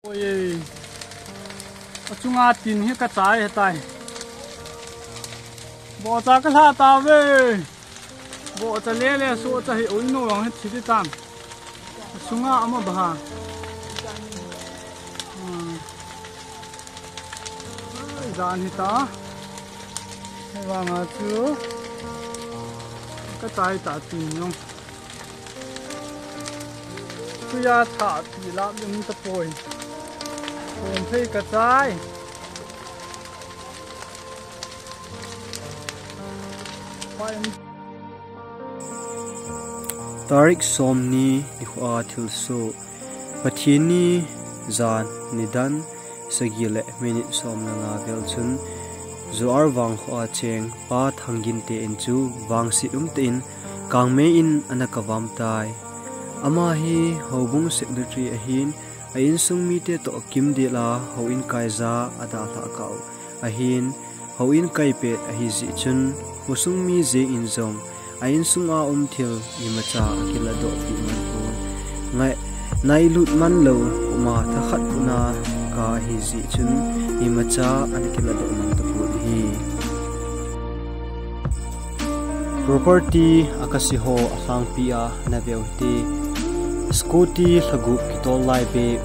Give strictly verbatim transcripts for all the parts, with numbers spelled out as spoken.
Oi, achunga tin hi kachai hetai. Bocha kalha tave. Bocha lele socha hi oi no ang hi thi di tan. Achunga ama baha. Hmm. Ai, jan hita. Hei vanga chu kachai ta tin jong. Tuya tha ti lam jong tapoi. Kom thei kachai. Fine. Tarik somni nikhoa thilsoh. Pathen ni jan nidan sagi le minute som le nga vel chun Zoar vangkhoa cheng Pa Thangin te in chu vangset umtah in kangmei in ana kavam tai. Ama hi houbung secretary ahin, a insung mite toh kimdel a houin kaija adalhah kah u ahin, houin kaipet ahi jeh chun, khosung mi jeng in jong a insunga um thil imacha akiladoh peh man pon. Ngai, nailut man lou, ama thakhat puna kah ahi jeh chun, imacha ana kiladoh man tapon ahi. Property akasi ho alhangpi a naveu hite. Scooty lhagup kitol lai bep,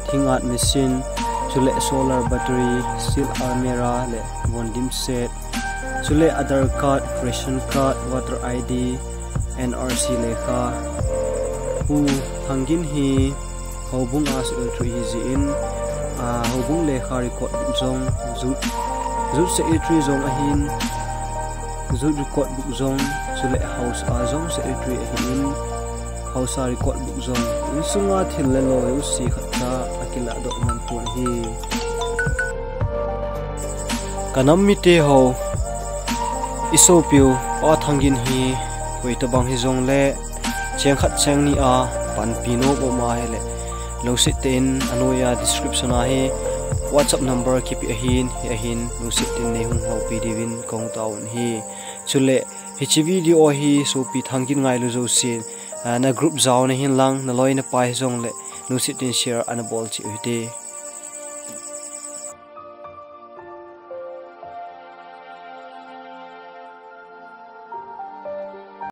thingat machine, chule solar battery, steel almirah le von dimset, chule Aadhaar card, ration card, voter I D, N R C lekha. Pu Thangin hi houbung a secretary ahi jeh in, a, houbung lekha record book jong, youth, youth secretary jong ahin, youth record book jong, chule haosa jong secretary ahin, haosa record book jong, insunga thil le loi jouse khatcha akiladoh man pon ahi. Kanam mite ho, isopiu Pa Thangin hi koi tobang hijongle, cheng khat cheng ni a panpi nom um ahile, lungset tah in anoiya description a hi WhatsApp number kipe ahin, hia hin lungset tah in neihung houpi diuvin kahung taovin ahi. Chule hiche video hi sopi Thangin ngailu jousen, a, na group jao nahin lang, naloi napai hijongle lungset tah in share ana bol cheh u hite.